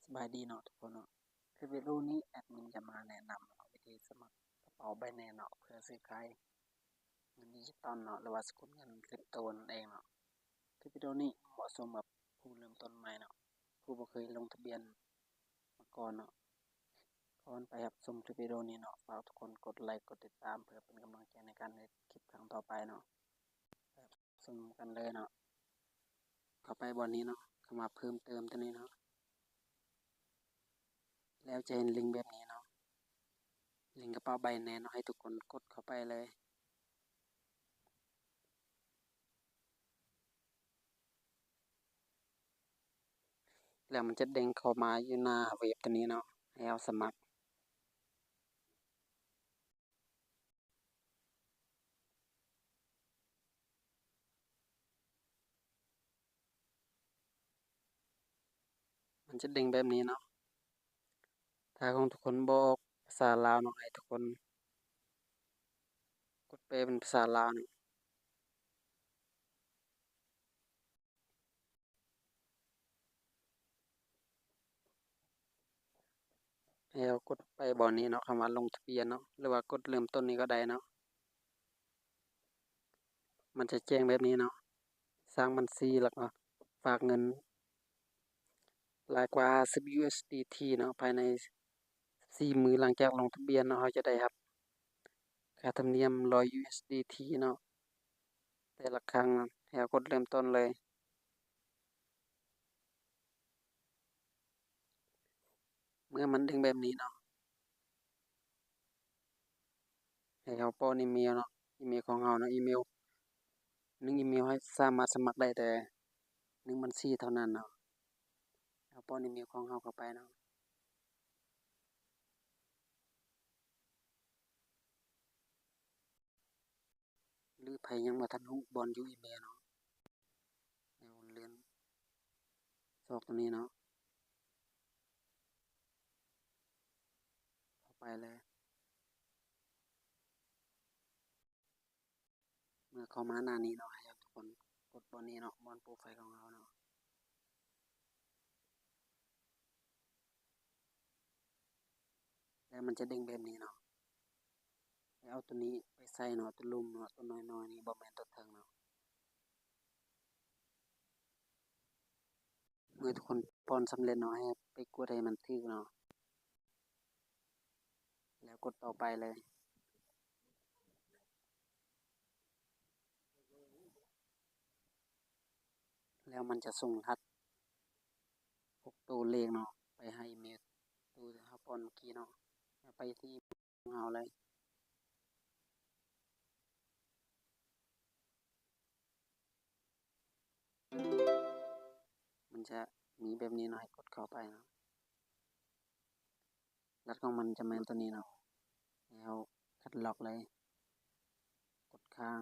ສະບາຍດີເນາະທຸກຄົນເນາະ, ຄລິບວິດີໂອນີ້ແອດມິນຈະມາແນະນຳເນາະ ວິທີສະໝັກກະເປົາໄບແນນເນາະ ເພື່ອຊື້ຂາຍເງິນດິຈິຕອນເນາະ ຫຼືວ່າສະກຸນເງິນຄຣິບໂຕນັ້ນເອງເນາະ. ຄລິບວິດີໂອນີ້ເໝາະສົມກັບຜູ້ເລີ່ມຕົ້ນໃໝ່ເນາະ, ຜູ້ບໍ່ເຄີຍລົງທະບຽນມາກ່ອນເນາະ. ກ່ອນໄປຮັບຊົມຄລິບວິດີໂອນີ້ເນາະ, ຝາກທຸກຄົນກົດໄລກ໌ ກົດຕິດຕາມ ເພື່ອເປັນກຳລັງໃຈໃນການເຮັດຄລິບຄັ້ງຕໍ່ໄປເນາະ. ຊົມກັນເລີຍເນາະ. ເຂົ້າໄປບ່ອນນີ້ເນາະ, ຄຳວ່າເພີ່ມເຕີມຕົວນີ້ເນາະ, ແລ້ວຈະເຫັນລິງແບບນີ້ເນາະ, ລິງກະເປົາໄບແນນເນາະ, ໃຫ້ທຸກຄົນກົດເຂົ້າໄປເລີຍ. ແລ້ວມັນຈະເດ້ງເຂົ້າມາຢູ່ໜ້າເວັບຕົວນີ້ເນາະ, ໃຫ້ເຮົາສະໝັກ. ມັນຈະເດ້ງແບບນີ້ເນາະ. ຖ້າຂອງທຸກຄົນບໍ່ອອກພາສາລາວເນາະ, ໃຫ້ທຸກຄົນກົດແປເປັນພາສາລາວເນາະ. ແລ້ວກົດໄປບ່ອນນີ້ເນາະ, ຄຳວ່າລົງທະບຽນເນາະ ຫຼືວ່າກົດເລີ່ມຕົ້ນນີ້ກໍໄດ້ເນາະ. ມັນຈະແຈ້ງແບບນີ້ເນາະ, ສ້າງບັນຊີ ແລ້ວກໍຝາກເງິນຫຼາຍກວ່າຫ້າສິບ USDT ເນາະ, ພາຍໃນສິບສີ່ມື້ຫຼັງຈາກລົງທະບຽນເນາະ, ເຮົາຈະໄດ້ຮັບຄ່າທຳນຽມຮ້ອຍ USDT ເນາະ ແຕ່ລະຄັ້ງ. ແລ້ວກົດເລີ່ມຕົ້ນເລີຍ. ເມື່ອມັນເດ້ງແບບນີ້ເນາະ, ໃຫ້ເຮົາປ້ອນອີເມວເນາະ, ອີເມວຂອງເຮົາເນາະ, ອີເມວ ໜຶ່ງອີເມວ ໃຫ້ສາມາດສະໝັກໄດ້ແຕ່ໜຶ່ງບັນຊີເທົ່ານັ້ນເນາະ. ເຮົາປ້ອນອີເມວຂອງເຮົາເຂົ້າໄປເນາະ. ຫຼືໃຜຍັງບໍ່ທັນຮູ້ບ່ອນຢູ່ອີເມວເນາະ, ໃຫ້ເຮົາເລື່ອນຊອກຕົງນີ້ເນາະ, ເຂົ້າໄປເລີຍ. ເມື່ອເຂົ້າມາໜ້ານີ້ເນາະ, ໃຫ້ເຮົາທຸກຄົນກົດບ່ອນນີ້ເນາະ, ບ່ອນໂປຣໄຟຂອງເຮົາເນາະ. ແລ້ວມັນຈະເດ້ງແບບນີ້ເນາະ, ໃຫ້ເອົາຕົວນີ້ໄປໃສ່ເນາະ, ຕົວລຸ່ມເນາະ, ຕົວນ້ອຍໆນີ້, ບໍ່ແມ່ນຕົວເທິງເນາະ. ເມື່ອທຸກຄົນປ້ອນສຳເລັດເນາະ, ໃຫ້ໄປກວດໃຫ້ມັນຖືກເນາະ, ແລ້ວກົດຕໍ່ໄປເລີຍ. ແລ້ວມັນຈະສົ່ງລະຫັດຫົກໂຕເລກເນາະ ໄປຫາອີເມວໂຕທີ່ເຮົາປ້ອນເມື່ອກີ້ເນາະ, ແລ້ວໄປທີ່ ຂອງເຮົາເລີຍ. ມັນຈະມີແບບນີ້ເນາະ, ໃຫ້ກົດເຂົ້າໄປເນາະ. ລະຫັດຂອງມັນຈະແມ່ນຕົວນີ້ເນາະ, ໃຫ້ເຮົາຄັດລອກເລີຍ, ກົດຄ້າງ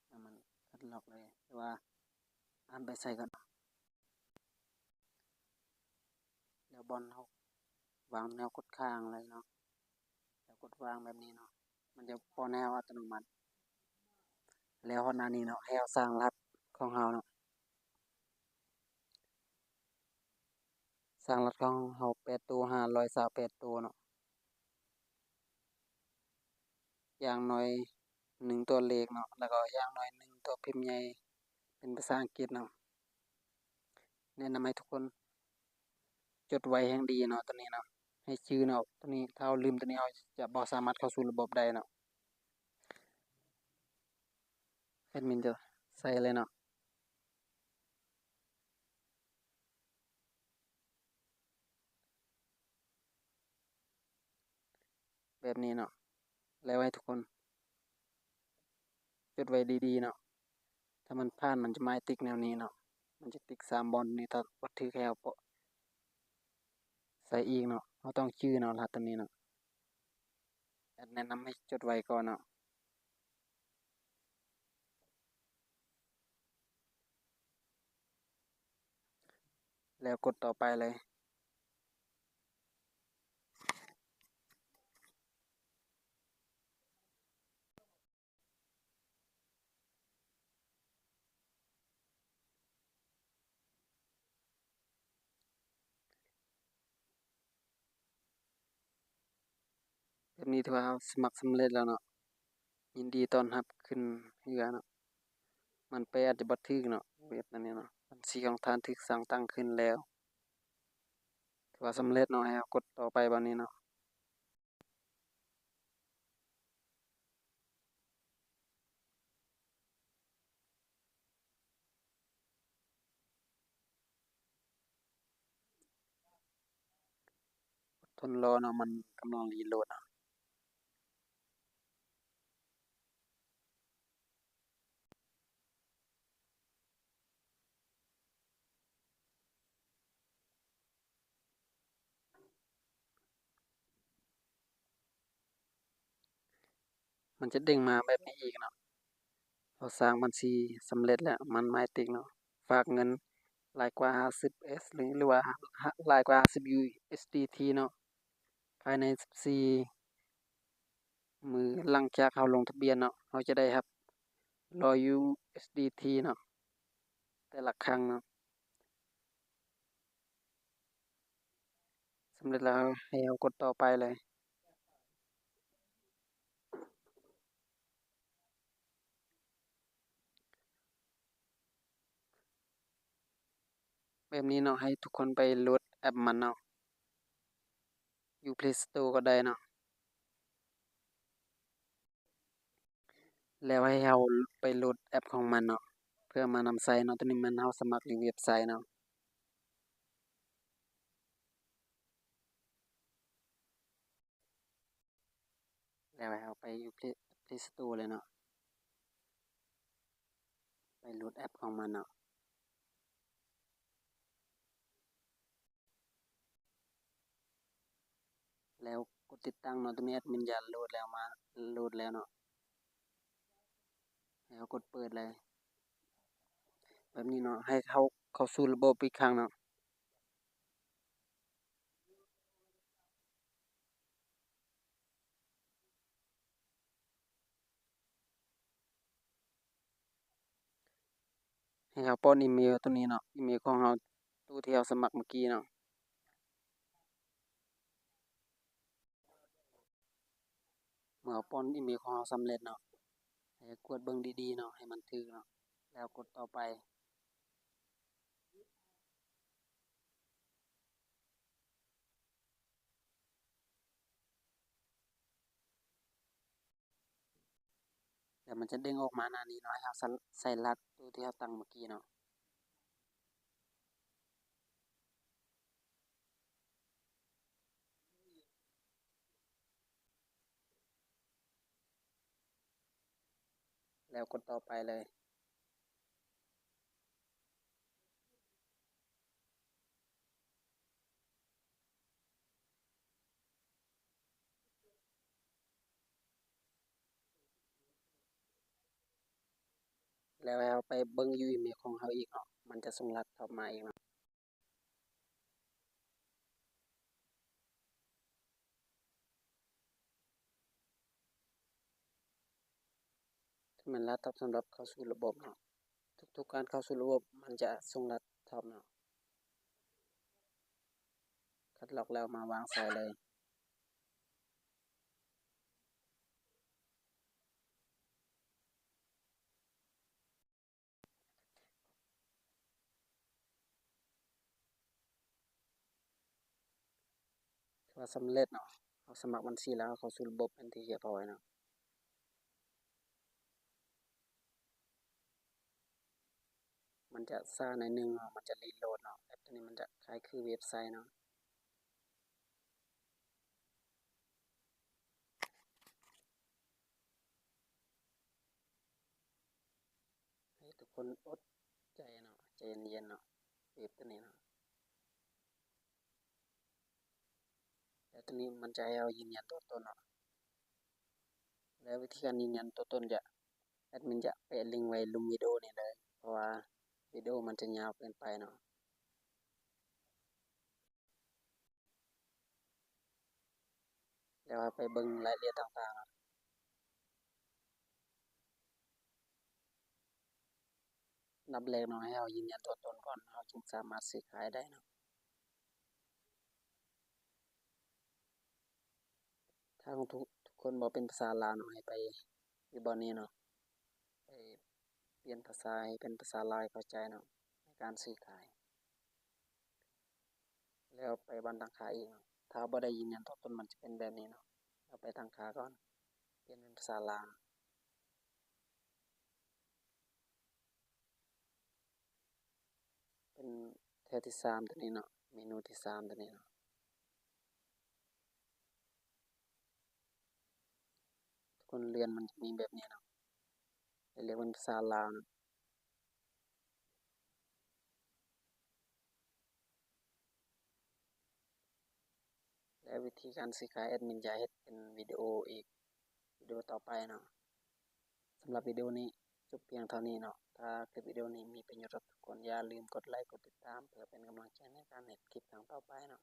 ໃຫ້ມັນຄັດລອກເລີຍ ຫຼືວ່າ ອ່ານໄປໃສ່ກ່ອນ. ແລ້ວບ່ອນເຮົາວາງແນວກົດຄ້າງເລີຍເນາະ, ແລ້ວກົດວາງແບບນີ້ເນາະ, ມັນຈະປ້ອນໃຫ້ເຮົາອັດຕະໂນມັດ. ແລ້ວຮອດໜ້ານີ້ເນາະ, ໃຫ້ເຮົາສ້າງລະຫັດຂອງເຮົາເນາະ, ສ້າງລະຫັດຂອງເຮົາແປດໂຕ, ຫ້າຮ້ອຍຊາວແປດໂຕເນາະ. ຢ່າງໜ້ອຍໜຶ່ງຕົວເລກເນາະ, ແລ້ວກໍຢ່າງໜ້ອຍໜຶ່ງຕົວພິມໃຫຍ່ເປັນພາສາອັງກິດເນາະ. ແນະນຳໃຫ້ທຸກຄົນຈົດໄວ້ແຮ່ງດີເນາະ, ຕົວນີ້ເນາະ, ໃຫ້ຈື່ເນາະ, ຕົວນີ້ ຖ້າເຮົາລືມຕົວນີ້ ເຮົາຈະບໍ່ສາມາດເຂົ້າສູ່ລະບົບໄດ້ເນາະ. ແອດມິນຈະໃສ່ເລີຍເນາະ. ແບບນີ້ເນາະ, ແລ້ວໃຫ້ທຸກຄົນຈົດໄວ້ດີໆເນາະ. ຖ້າມັນຜ່ານ ມັນຈະໝາຍຕິກແນວນີ້ເນາະ, ມັນຈະຕິກສາມບ່ອນນີ້, ຖ້າບໍ່ຖືກໃຫ້ເຮົາໃສ່ອີກເນາະ, ເຮົາຕ້ອງຈື່ເນາະ ລະຫັດຕົວນີ້ເນາະ. ແອດແນະນຳໃຫ້ຈົດໄວ້ກ່ອນເນາະ. ແລ້ວກົດຕໍ່ໄປເລີຍ. ນີ້ຖືວ່າເຮົາສະໝັກສຳເລັດແລ້ວເນາະ. ຍິນດີຕ້ອນຮັບຂຶ້ນເຮືອເນາະ. ມັນໄປອາດຈະບໍ່ຖືກເນາະ ເວັບນັ້ນເນາະ. ບັນຊີຂອງທ່ານຖືກສ້າງຕັ້ງຂຶ້ນແລ້ວ. ຖືວ່າສຳເລັດເນາະ. ໃຫ້ເຮົາກົດຕໍ່ໄປບາດນີ້ເນາະ. ທົນລໍເນາະ, ມັນກຳລັງຣີໂຫຼດເນາະ. ມັນຈະເດ້ງມາແບບນີ້ອີກເນາະ. ເຮົາສ້າງບັນຊີສຳເລັດແລ້ວ, ໝັ້ນໝາຍຕິກເນາະ. ຝາກເງິນຫຼາຍກວ່າຫ້າສິບເອສ ຫຼື ຫຼືວ່າຫຼາຍກວ່າຫ້າສິບຢູເອສດີທີເນາະ ພາຍໃນສິບສີ່ມື້ຫຼັງຈາກເຮົາລົງທະບຽນເນາະ. ເຮົາຈະໄດ້ຮັບຮ້ອຍຢູເອສດີທີເນາະ ແຕ່ລະຄັ້ງເນາະ. ສຳເລັດແລ້ວ ໃຫ້ເຮົາກົດຕໍ່ໄປເລີຍ. ແບບນີ້ເນາະ, ໃຫ້ທຸກຄົນໄປໂຫຼດແອັບມັນເນາະ ຢູ່ເພລສະໂຕກໍໄດ້ເນາະ. ແລ້ວໃຫ້ເຮົາໄປໂຫຼດແອັບຂອງມັນເນາະ ເພື່ອມານຳໃຊ້ເນາະ. ໂຕນີ້ແມ່ນເຮົາສະໝັກຢູ່ເວັບໄຊເນາະ. ແລ້ວໃຫ້ເຮົາໄປຢູ່ເພລສະໂຕເລີຍເນາະ, ໄປໂຫຼດແອັບຂອງມັນເນາະ. ແລ້ວກົດຕິດຕັ້ງເນາະ. ໂຕນີ້ແອັດມິນຈະໂຫຼດແລ້ວ ມາໂຫຼດແລ້ວເນາະ. ໃຫ້ເຮົາກົດເປີດເລີຍ ແບບນີ້ເນາະ. ໃຫ້ເຮົາເຂົ້າສູ່ລະບົບອີກຄັ້ງເນາະ. ໃຫ້ເຮົາປ້ອນອີເມວໂຕນີ້ເນາະ, ອີເມວຂອງເຮົາ ໂຕທີ່ເຮົາສະໝັກເມື່ອກີ້ເນາະ. ເມື່ອເຮົາປ້ອນອີເມວຂອງເຮົາສຳເລັດເນາະ, ໃຫ້ກວດເບິ່ງດີໆເນາະ ໃຫ້ມັນຖືກເນາະ ແລ້ວກົດຕໍ່ໄປ. ແລ້ວມັນຈະເດ້ງອອກມາໜ້ານີ້ເນາະ, ໃຫ້ເຮົາໃສ່ລະຫັດໂຕທີ່ເຮົາຕັ້ງເມື່ອກີ້ເນາະ. ແລ້ວກົດຕໍ່ໄປເລີຍ. ແລ້ວໃຫ້ເຮົາໄປເບິ່ງຢູ່ອີເມວຂອງເຮົາອີກເນາະ, ມັນຈະສົ່ງລະຫັດເຂົ້າມາອີກເນາະ. ແມ່ນລະຫັດສຳລັບເຂົ້າສູ່ລະບົບເນາະ. ທຸກໆການເຂົ້າສູ່ລະບົບ ມັນຈະສົ່ງລະຫັດເນາະ. ຄັດລອກແລ້ວມາວາງໃສ່ເລີຍ. ຖືວ່າສຳເລັດເນາະ, ເຮົາສະໝັກບັນຊີແລ້ວ ເຮົາເຂົ້າສູ່ລະບົບເປັນທີ່ຮຽບຮ້ອຍເນາະ. ມັນຈະຊ້າໜ້ອຍໜຶ່ງເນາະ, ມັນຈະຣີໂຫຼດເນາະ. ແອັບໂຕນີ້ມັນຈະຄ້າຍຄືເວັບໄຊເນາະ. ໃຫ້ທຸກຄົນອົດໃຈເນາະ, ໃຈເຢັນໆເນາະ, ເວັບໂຕນີ້ເນາະ. ແລ້ວໂຕນີ້ມັນຈະໃຫ້ເຮົາຢືນຢັນຕົວຕົນເນາະ. ແລ້ວວິທີການຢືນຢັນຕົວຕົນຈະ ແອັດມິນຈະແປະລິງໄວ້ລຸ່ມວິດີໂອນີ້ເລີຍ, ເພາະວ່າວິດີໂອມັນຈະຍາວເກີນໄປເນາະ. ແລ້ວເຮົາໄປເບິ່ງລາຍລະອຽດຕ່າງໆເນາະ. ອັນດັບແລກເນາະ, ໃຫ້ເຮົາຢືນຢັນຕົວຕົນກ່ອນ, ເຮົາຈຶ່ງສາມາດຊື້ຂາຍໄດ້ເນາະ. ຖ້ ຖ້າຂອງທຸກ ທຸກຄົນບໍ່ເປັນພາສາລາວເນາະ ໃຫ້ໄປຢູ່ບ່ອນນີ້ເນາະ ໄປປ່ຽນພາສາໃຫ້ເປັນພາສາລາວໃຫ້ເຂົ້າໃຈເນາະ ໃນການຊື້ຂາຍ ແລ້ວໄປບ່ອນຕັ້ງຄ່າອີກເນາະ. ຖ້າບໍ່ໄດ້ຢືນຢັນຕົວຕົນ ມັນຈະເປັນແບບນີ້ເນາະ. ເຮົາໄປຕັ້ງຄ່າກ່ອນ ປ່ຽນເປັນພາສາລາວ ເປັນແຖວທີສາມຕົວນີ້ເນາະ ເມນູທີສາມຕົວນີ້ເນາະ. ທຸກຄົນເລື່ອນ ມັນຈະມີແບບນີ້ເນາະ ໃຫ້ເລືອກເປັນພາສາລາວເນາະ. ແລະ ວິທີການຊື້ຂາຍ ແອດມິນຈະເຮັດເປັນວິດີໂອອີກ ວິດີໂອຕໍ່ໄປເນາະ. ສຳລັບວິດີໂອນີ້ຈົບພຽງເທົ່ານີ້ເນາະ. ຖ້າຄລິບວິດີໂອນີ້ມີປະໂຫຍດກັບທຸກຄົນ ຢ່າລືມກົດໄລ ກົດຕິດຕາມ ເພື່ອເປັນກຳລັງໃຈໃນການເຮັດຄລິບຄັ້ງຕໍ່ໄປເນາະ.